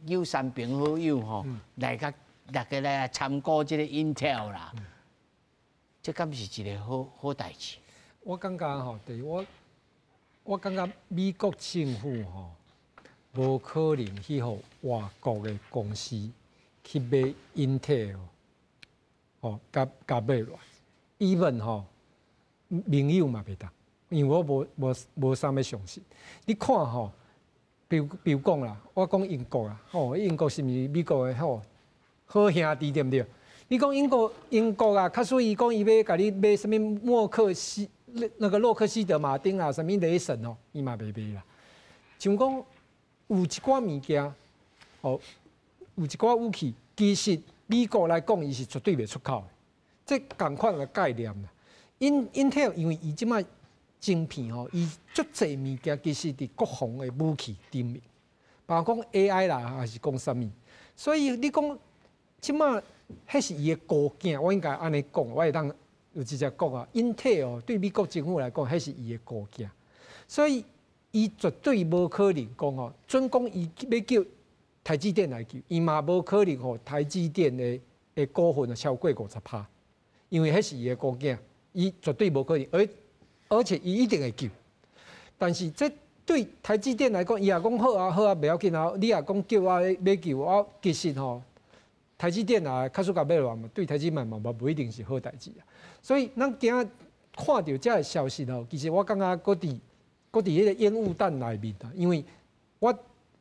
有三朋好友吼，來佮大家來參股這个 Intel 啦，這敢是一個好好代誌？我感覺吼，第一我感覺美國政府吼，無可能去予外國的公司去買 Intel，吼，共共買落來，even 吼，盟友嘛袂當。因為我無啥欲相信，你看吼，比如講啦，我講英國啦，吼，英國是毋是美國的吼好兄弟對毋對？你講英國啊，假使伊講伊欲共你買啥物莫克西那個洛克希德馬丁啊，啥物雷神哦，伊嘛袂買啦。像講有一寡物件，吼，有一寡武器，其實美國來講，伊是絕對袂出口的。這仝款的概念啦。Intel 因為伊這擺晶片吼，伊足濟物件其實佇國防的武器頂面，包括講 AI 啦，還是講啥物。所以你講這擺，彼是伊的孤囝，我應該按呢講，我會當有直接講啊。Intel 對美國政府來講，彼是伊的孤囝，所以伊絕對無可能講吼，準講伊欲叫台積電來救，伊嘛無可能予台積電的股份超過50%。因為彼是伊的孤囝，伊絕對無可能，而且伊一定會救。但是這對台積電來講，伊若講好啊好啊，袂要緊啊。你若講叫我欲救我，其實吼，台積電啊，假使共買落嘛，對台積電嘛無一定是好代誌啊。所以咱今仔看著這个消息吼，其實我感覺閣佇彼個煙霧彈內面啊，因為我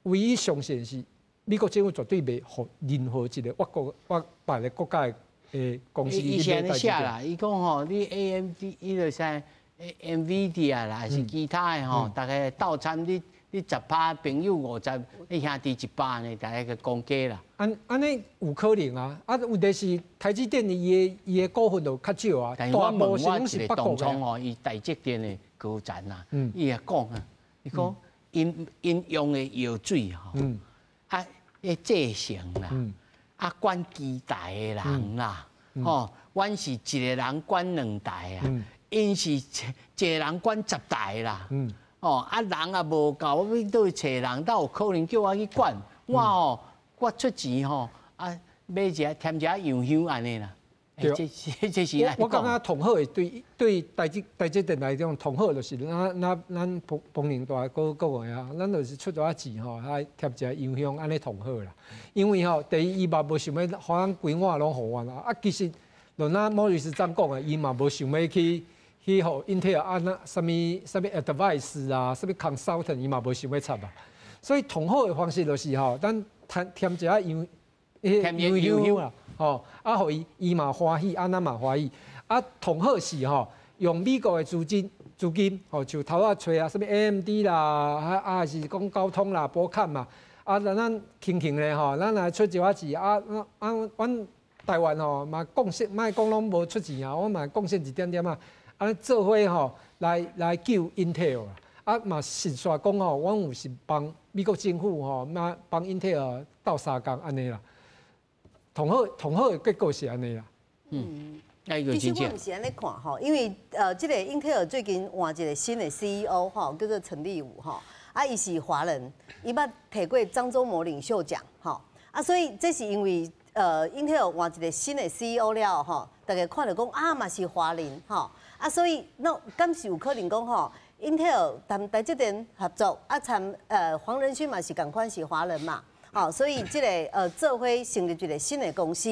唯一相信是美國政府絕對袂予任何一個外國外別个國家的公司伊是按呢寫啦，伊講吼，你 AMD 伊就啥 NVIDIA 啦，還是其他的吼，大概鬥參你10趴，朋友50，你兄弟100呢，大概個講價啦。按呢有可能啊，啊問題是台積電伊的股份就較少啊。但是我問我一個同窗吼，伊台積電的高層啊，伊也講啊，伊講𪜶𪜶用的藥水吼，啊，彼製程啦，啊管機台的人啦，吼，阮是一個人管兩台啊，𪜶是一個人管10台啦。哦，啊人也無夠，我欲佗位揣人，倒有可能叫我去管？我吼，我出錢吼，啊買一下添一下洋香按呢啦。對，這是我感覺同好的對台積電來講，同好就是咱澎寧大哥講的啊，咱就是出寡錢吼，來添一下洋香按呢同好啦。因為吼，第一伊嘛無想欲，予咱規碗攏予阮啊。啊，其實就若莫瑞斯長講的，伊嘛無想欲去予 Intel 按怎啥物啥物 advice 啊，啥物 consultant，伊嘛無想欲插啊。所以同好的方式就是吼，咱添添一下洋添洋香啦，吼，啊，予伊伊嘛歡喜，啊，咱嘛歡喜。啊，同好是吼，用美國的資金，吼，像頭仔揣啊，啥物 AMD 啦，啊啊，還是講高通啦、博康嘛，啊，咱輕輕咧吼，咱來出一寡錢，啊啊，阮台灣吼嘛貢獻，莫講攏無出錢啊，我嘛貢獻一點點啊。按呢做伙吼，來救 Intel 啊，啊嘛實煞講吼，阮有是幫美國政府吼，嘛幫 Intel 鬥相共按呢啦。同好的結果是按呢啦。其實我毋是按呢看吼，因為這個 Intel 最近換一個新的 CEO 吼，叫做陳立武吼，啊，伊是華人，伊捌提過張忠謀領袖獎吼，啊，所以這是因為Intel 換一個新的 CEO 了吼，大家看著講啊嘛是華人吼。啊，所以那敢是有可能講吼，Intel 同台積電合作，啊，參黃仁勳嘛是仝款是華人嘛，吼，所以這個做伙成立一個新的公司，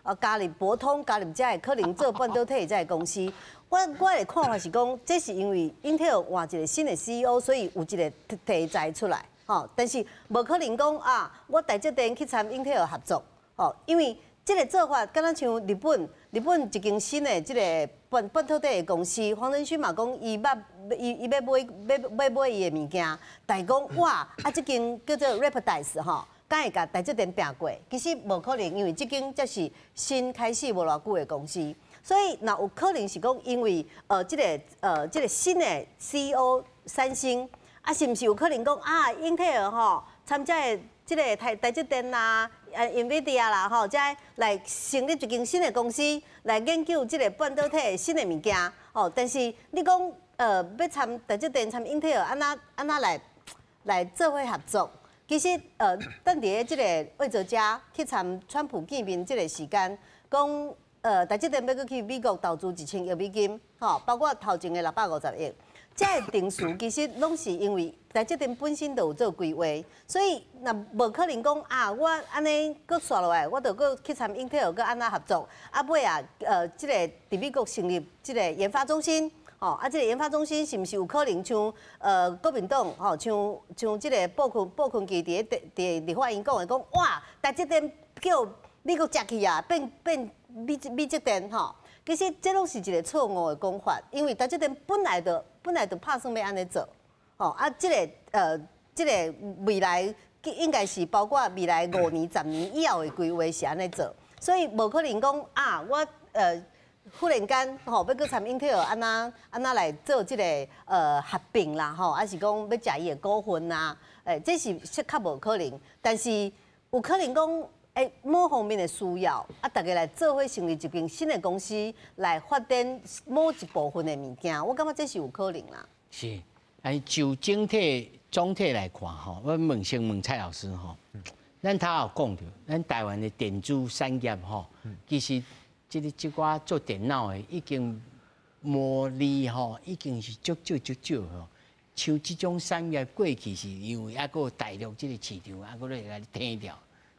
啊，加入博通，加入這个可能做半導體的這个公司。我的看法是講，這是因為 Intel 換一個新的 CEO，所以有一個題材出來，吼。但是無可能講啊，我台積電去參 Intel 合作，吼，因為這個做法敢若像日本，日本一間新的這個半導體的公司，黃仁勳嘛講，伊捌伊伊欲買欲買伊的物件，但是講哇，啊，這間叫做 Rapidus 吼，敢會共台積電拚過？其實無可能，因為這間才是新開始無偌久的公司，所以若有可能是講，因為這個新的 CEO 三星，啊，是毋是有可能講啊，英特爾吼參這個這個台積電啦，啊，NVIDIA 啦，吼，這來成立一間新的公司來研究這個半導體新的物件，吼。但是你講欲參台積電參英特爾，按怎來做伙合作？其實等佇咧這個魏哲家去參川普見面這個時間，講台積電欲閣去美國投資1000億美金，吼，包括頭前的650億。這个定數其實攏是因為台積電本身就有做規劃，所以若無可能講啊，我按呢閣紲落來，我就閣去參英特爾閣按怎合作，啊尾啊，這個佇美國成立這個研發中心，吼，啊，這個研發中心是毋是有可能像國民黨吼，像這個布坤基佇咧佇立法院講的講，哇，台積電叫美國食去啊，變美積電吼。其實這攏是一個錯誤的講法，因為台積電本來就拍算欲按呢做，吼啊，這個未來應該是包括未來5年、10年以後的規劃是按呢做，所以無可能講啊，我忽然間吼欲閣參英特爾按怎按怎來做這個合併啦，吼，還是講欲食伊的股份啊？欸，這是較無可能，但是有可能講。欸，某方面的需要，啊，大家來做伙成立一間新的公司來發展某一部分的物件，我感覺這是有可能啦。是，但就整體總體來看吼，我問先問蔡老師吼，咱頭有講著，咱台灣的電子產業吼，其實這个這寡做電腦的已經毛利吼，已經是足少足少吼。像這種產業過去是因為猶閣有大陸這個市場，猶閣咧共你撐掉。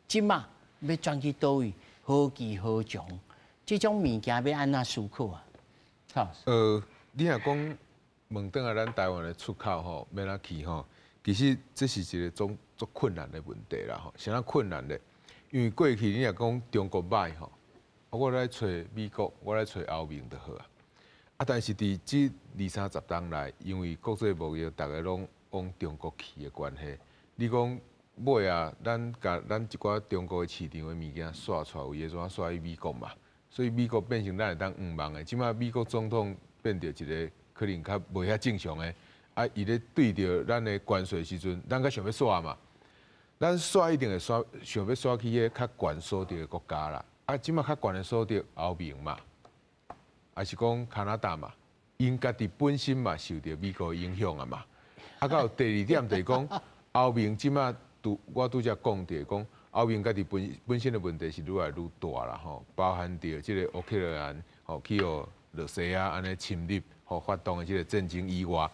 這馬欲轉去佗位，何去何從？這種物件欲按怎思考啊？你若講問轉來咱台灣的出口吼，欲按怎去吼？其實這是一個足足困難的問題啦吼。啥困難咧？因為過去你若講中國䆀吼，我來揣美國，我來揣歐盟就好啊。啊，但是佇這二三十冬來，因為國際貿易逐个攏往中國去的關係，你講尾啊，咱共咱一寡中國的市場的物件煞出來，會怎煞去美國嘛？所以美國變成咱會當向望的。這馬美國總統變著一个可能較無遐正常的，啊，伊咧對著咱的關稅時陣，咱較想欲煞嘛？咱煞一定會煞想欲煞去彼個較懸所得的國家啦。啊，這馬較懸的所得歐盟嘛。抑是講加拿大嘛，𪜶家己本身嘛受著美國影響啊嘛。啊，閣有第二點就是講，歐盟這馬拄我拄才講著講，歐盟家己本本身的問題是愈來愈大啦吼，包含著這个烏克蘭吼去予羅西亞按呢侵入予發動的這个戰爭以外，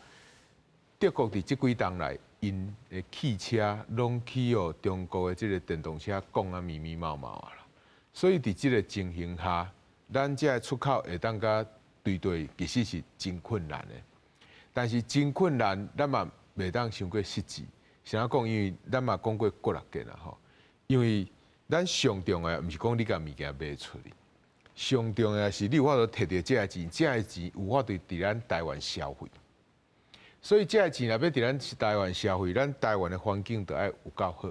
德國佇這幾冬來，𪜶的汽車攏去予中國的這个電動車講啊密密麻麻啊啦。所以佇這个情形下，咱這个出口會當共對對，其實是真困難的。但是真困難，咱嘛袂當傷過失志。啥講？因為咱嘛講過幾若遍啊吼。因為咱上重要，毋是講你共物件賣出去，上重要是你有法度提著這个錢，這个錢有法度佇咱台灣消費。所以這个錢若欲佇咱台灣消費，咱台灣的環境就愛有夠好。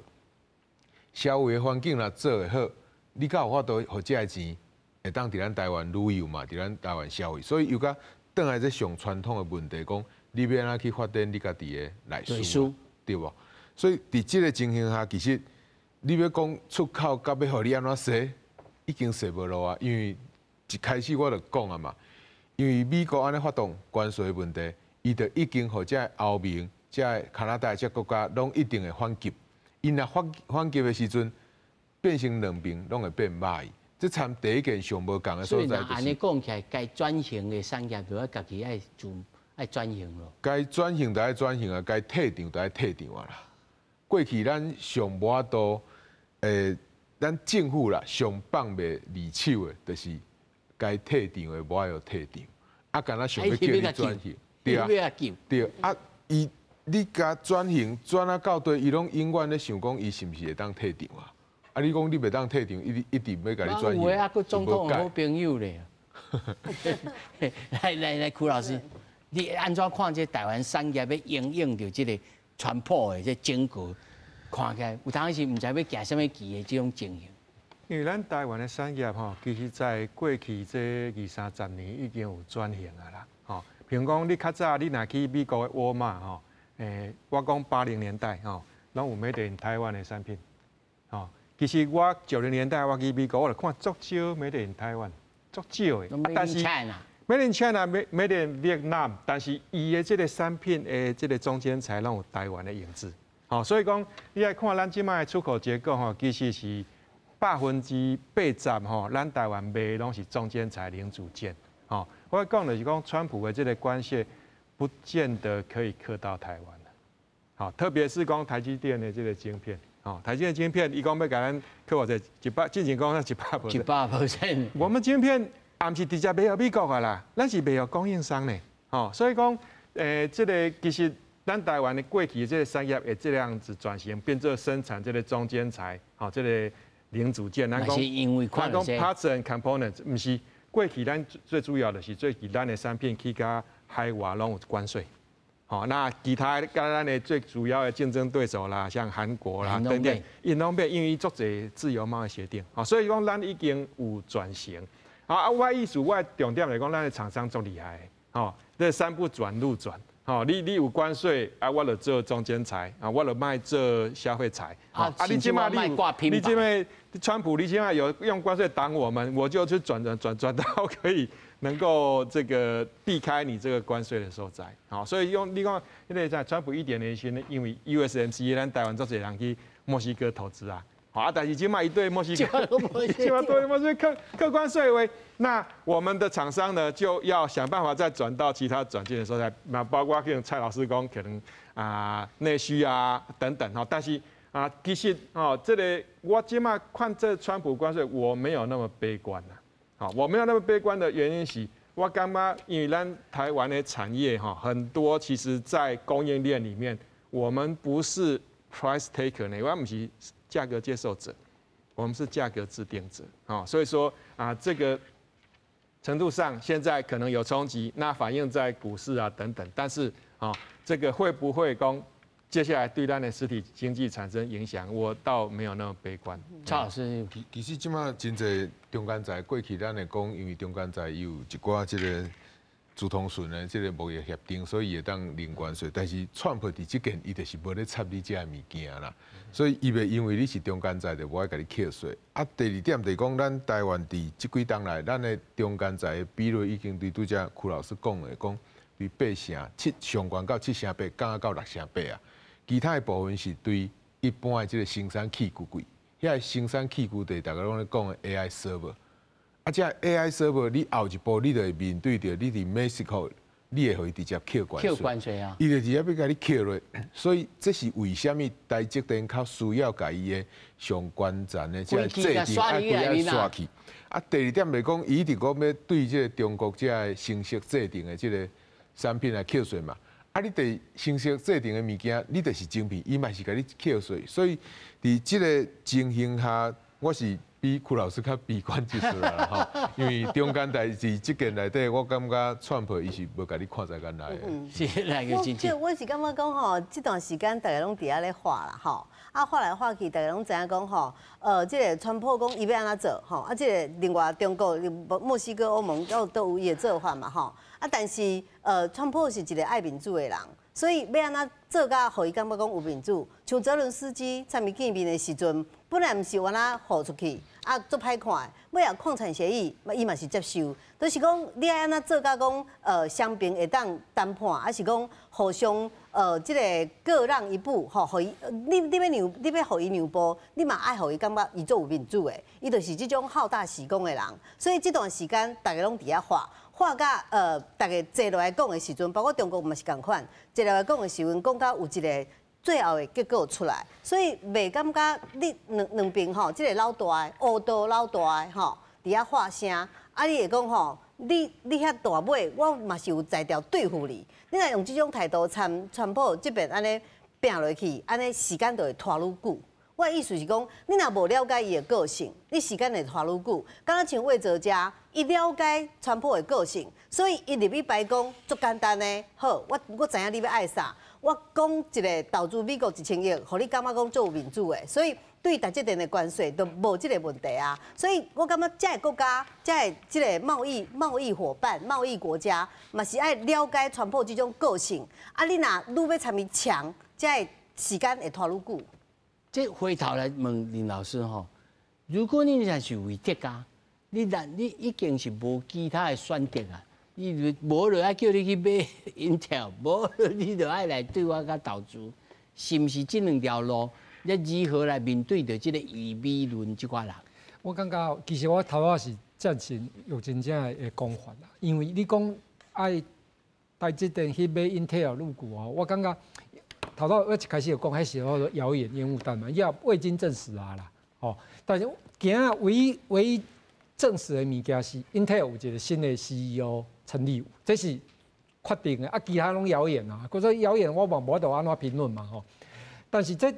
消費的環境若做會好，你才有法度予這个錢會當佇咱台灣旅遊嘛，佇咱台灣消費。所以又閣轉來這上傳統的問題，講你欲按怎去發展你家己的內需，對無？所以佇這个情形下，其實你欲講出口到欲予你按怎踅，已經踅無路啊。因為一開始我就講啊嘛，因為美國按呢發動關稅的問題，伊就已經予這个歐盟、這个加拿大這國家攏一定會反擊。𪜶若反反擊的時陣，變成兩邊攏會變䆀。這參第一件上無仝的所在，就是。按呢講起來，該轉型的產業就愛家己愛做愛轉型咯。該轉型就愛轉型啊，該退場就愛退場啊啦。過去咱上無法度，咱政府啦上放袂離手的，就是該退場的無愛予退場，啊，敢若想欲叫你轉型，對啊，對啊，伊你共轉型轉啊到底，伊攏永遠咧想講，伊是毋是會當退場啊？啊！你講你袂當退場，一一直欲共你轉型。有的啊，閣總統好朋友咧。來來來，邱老師，你按怎看這台灣產業欲因應著這个川普的這整個看起來，有當時毋知欲行啥物棋的這種情形。因為咱台灣的產業吼，其實在過去這二三十年已經有轉型啊啦。吼，比如講你較早你若去美國的沃爾瑪吼，我講80年代吼，攏有 Made in 台灣的產品，吼。其實我90年代我去美國，我就看足少 Made in 台灣，足少的。但是 Made in China、Made in Vietnam，但是伊的這个產品的這个中間材攏有台灣的影子。吼，所以講你愛看咱這馬的出口結構吼，其實是80%吼，咱台灣賣的攏是中間材零組件。吼，我講的是講川普的這个關稅，不見得可以克到台灣。好，特別是講台積電的這个晶片。哦，台積電晶片，伊講欲共咱課偌濟一百，之前講一百 percent。100%。我們晶片也毋是直接賣予美國的啦，咱是賣予供應商呢。哦，所以講，這个其實咱台灣的過去這个產業會這樣子轉型，變做生產這个中間材，吼，這个零組件。咱講，因為咱講 parts and components，毋是過去咱最主要的是最近咱的產品去共海外攏有關稅。吼，那其他佮咱的最主要的競爭對手啦，像韓國啦等等，𪜶攏變因為足濟自由貿易協定，吼，所以講咱已經有轉型。啊，我意思我重點來講，咱的廠商足厲害，吼，這山不轉路轉，吼，你有關稅啊，我就做中間材，啊，我就莫做消費材。啊，你這馬你你這馬川普，你這馬有用關稅擋我們，我就去轉轉轉轉到可以能夠這個避開你這個關稅的所在，好，所以用你講，彼个在川普1.0先，因為 USMCA，咱台灣足濟人去墨西哥投資啊，好啊，但是這馬伊對墨西哥，這馬對墨西哥課關稅話，那我們的廠商呢就要想辦法再轉到其他轉進的所在，那包括像蔡老師講，可能啊內需啊等等哈，但是啊其實哦，這個我這馬看這川普關稅，我沒有那麼悲觀啦。好，我沒有那麼悲觀的原因是，我感覺因為咱台灣的產業哈，很多其實在供應鏈裡面，我們不是 price taker 呢，我們是價格接受者，我們是價格制定者啊，所以說啊，這個程度上現在可能有衝擊，那反映在股市啊等等，但是啊，這個會不會講接下來對咱的實體經濟產生影響，我倒沒有那麼悲觀。蔡老師，其實這馬真濟中間材過去咱會講，因為中間材有一寡這個資通訊的這個貿易協定，所以會當零關稅。但是川普佇這件，伊就是無咧插你這个物件啦，所以伊袂因為你是中間材，就無愛共你課稅。啊，第二點就是講，咱台灣佇這幾冬來，咱的中間材的比率已經對拄才邱老師講的，講對8成7上懸到7成8，降到6成8啊。其他的部分是對一般的這個生產器具櫃，遐個生產器具就是大家攏咧講的 AI server。啊，這 AI server 你後一步你就會面對著你佇 Mexico，你會予伊直接扣關稅。扣關稅啊！伊就直接欲共你扣落，所以這是為啥物台積電較需要共伊的上關鍵的這個制程愛規愛刷去。啊，第二點來講，伊一直講欲對這個中國這個程式制程的這個產品來課稅嘛。啊，你佇程式製程的物件，你就是晶片，伊嘛是共你課稅。所以佇這個情形下，我是比邱老師較悲觀一絲啦吼，因為中間代誌這件內底，我感覺川普伊是無共你看在眼內的。是來個真正。我是感覺講吼，這段時間大家攏佇遐咧畫啦吼，啊畫來畫去，大家攏知影講吼，這個川普講伊欲按怎做吼，啊這個另外中國、墨西哥、歐盟都有伊的做法嘛吼，啊但是川普是一個愛面子的人，所以欲按怎做甲予伊感覺講有面子，像澤倫斯基參伊見面的時陣，本來毋是按呢予出去，啊足歹看，尾仔礦產協議，伊嘛是接受，就是講你愛按怎做甲講，雙邊會當談判，還是講互相這個各讓一步，吼，予伊，你欲讓，你欲予伊讓步，你嘛愛予伊感覺伊足有面子的，伊就是這種好大喜功的人，所以這段時間大家攏佇遐畫。畫甲大家坐落來講的時陣，包括中國嘛是仝款，坐落來講的時陣，講甲有一個最後的結果出來，所以袂感覺你兩邊吼，這個老大的烏道老大的吼，佇遐喊聲，啊你會講吼，你遐大尾，我嘛是有才調對付你，你若用這種態度參川普這邊按呢拚落去，按呢時間就會拖愈久。我的意思是講，你若無了解伊的個性，你時間會拖愈久。敢若像魏哲家，伊了解川普的個性，所以伊入去白宮足簡單的。好，我知影你欲愛啥，我講一個投資美國1000億，予你感覺講足有面子的，所以對台積電的關稅都無這個問題啊。所以我感覺這個國家，這個這個貿易夥伴、貿易國家，嘛是愛了解川普這種個性。啊，你若愈欲參伊搶，這個時間會拖愈久。這回頭來問林老師吼，如果你若是魏哲家，你已經是無其他的選擇啊，你無就愛叫你去買 Intel，無你就愛來對我共投資，是毋是這兩條路？你如何來面對著這個以美論這寡人？我感覺其實我頭仔是贊成玉珍這的講法啦，因為你講愛台積電去買 Intel 入股哦，我感覺。頭拄我一開始就講，彼是叫做謠言煙霧彈嘛，也未經證實啊啦，哦，但是今仔唯一唯一證實的物件是 Intel 有一個新的 CEO 陳立武，這是確定的，啊，其他攏謠言啊，閣說謠言我嘛無法度按怎評論嘛吼。但是這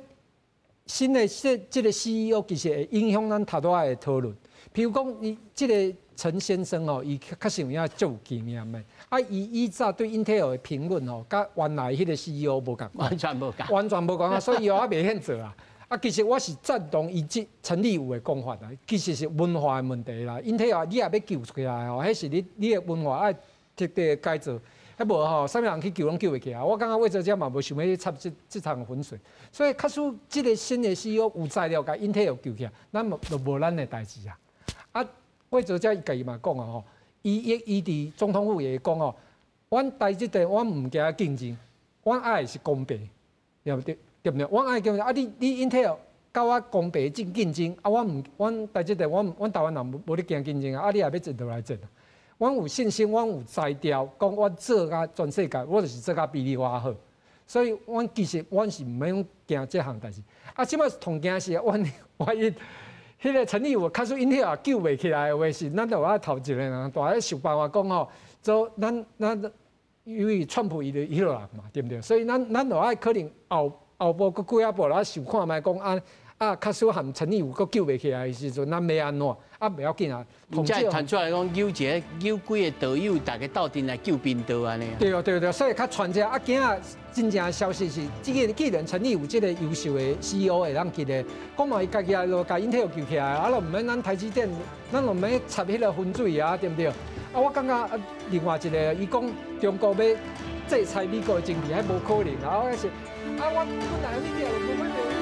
新的這個 CEO 其實會影響咱頭拄仔的討論。譬如講，伊這個陳先生哦，伊確實有影足有經驗的。啊，伊以早對 Intel 的評論哦，佮原來彼個 CEO 無仝款，完全無仝，完全無仝啊！所以伊猶袂肯做啊。啊，其實我是贊同伊這陳立武的講法啊。其實是文化的問題啦。Intel 你若欲救起來吼，彼是你的文化愛徹底改造。彼無吼，啥物人去救攏救袂起來。我感覺魏哲家嘛無想欲去插這場渾水，所以假使這個新的 CEO 有才調共 Intel 救起來，咱就無咱的代誌啊。啊，魏哲家伊家己嘛講啊吼，伊佇總統府也講哦，阮台積電，阮毋驚競爭，阮愛的是公平，對毋對？對毋對？阮愛競爭啊！你 Intel 佮我公平競爭啊！我毋，阮台積電，阮台灣人無咧驚競爭啊！啊，你若欲戰就來戰。阮有信心，阮有才調，講阮做甲全世界，我就是做甲比你較好。所以，阮其實阮是毋免驚這項代誌。啊，這擺同驚是，阮萬一彼个陳立武假使𪜶彼也救袂起來的話，是咱就愛頭一个人，大家想辦法講吼，做咱因為川普伊就彼落人嘛，對毋對？所以咱就愛可能後步閣幾仔步來想看覓講啊啊，假使含陳立武閣救袂起來的時陣，咱欲按怎？啊，袂要緊啊。才會傳出來講，揪一个揪幾个道友，大家鬥陣來救賓道按呢。對哦對對，所以較傳這啊，今仔真正的消息是，這个既然陳立武這个優秀的 CEO 會當記得，講嘛伊家己來就共 Intel 救起來，啊，就毋免咱台積電，咱就毋免插彼个分水啊，對毋對？啊，我感覺啊，另外一个，伊講中國欲制裁美國的經濟，彼無可能啊！我是啊，我本來你這無可能。